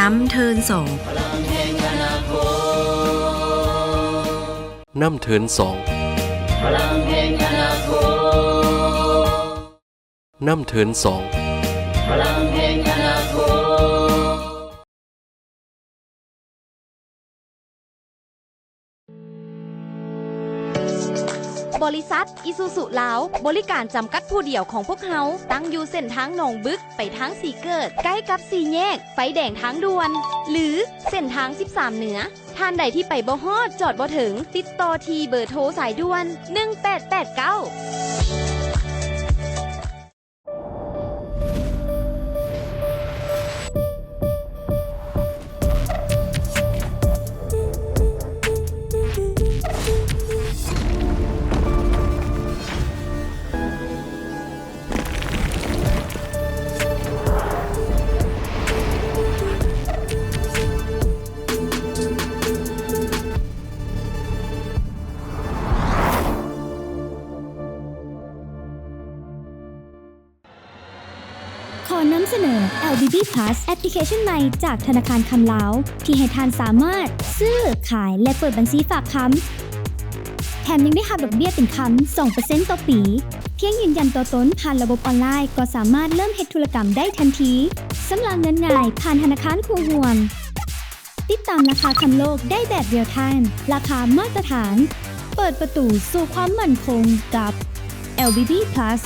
ນຳເທີນສອງ ນຳເທີນສອງ ນຳເທີນສອງ. ບໍລິສັດ ອີຊູຊູ ລາວ ບໍລິການຈຳກັດຜູ້ດຽວຂອງພວກເຮົາ ຕັ້ງຢູ່ເສັ້ນທາງໜອງບຶກ ໄປທາງສີເກີດ ໃກ້ກັບສີ່ແຍກໄຟແດງທາງດ່ວນ ຫຼື ເສັ້ນທາງສິບສາມເໜືອ. ທ່ານໃດທີ່ໄປບໍ່ຮອດ ຈອດບໍ່ເຖິງ ຕິດຕໍ່ທີ່ເບີໂທສາຍດ່ວນ ໜຶ່ງແປດແປດເກົ້າ. ຂໍນຳສະເໜີ ແອລບີບີພລັສ ແອັບພລິເຄຊັນໃໝ່ຈາກທະນາຄານຄຳລາວ ທີ່ໃຫ້ທ່ານສາມາດຊື້, ຂາຍ ແລະ ເປີດບັນຊີຝາກຄຳ. ແຖມຍັງໄດ້ຮັບດອກເບ້ຍເປັນຄຳ ສອງເປີເຊັນຕໍ່ປີ. ພຽງຢືນຢັນຕົວຕົນຜ່ານລະບົບອອນລາຍ ກໍສາມາດເລີ່ມເຮັດທຸລະກຳໄດ້ທັນທີ. ຊຳລະເງິນງ່າຍຜ່ານທະນາຄານຄູ່ຮ່ວມ. ຕິດຕາມລາຄາຄຳໂລກໄດ້ແບບຣຽວທາມ, ລາຄາມາດຕະຖານ. ເປີດປະຕູສູ່ຄວາມໝັ້ນຄົງກັບ ແອລບີບີພລັສ.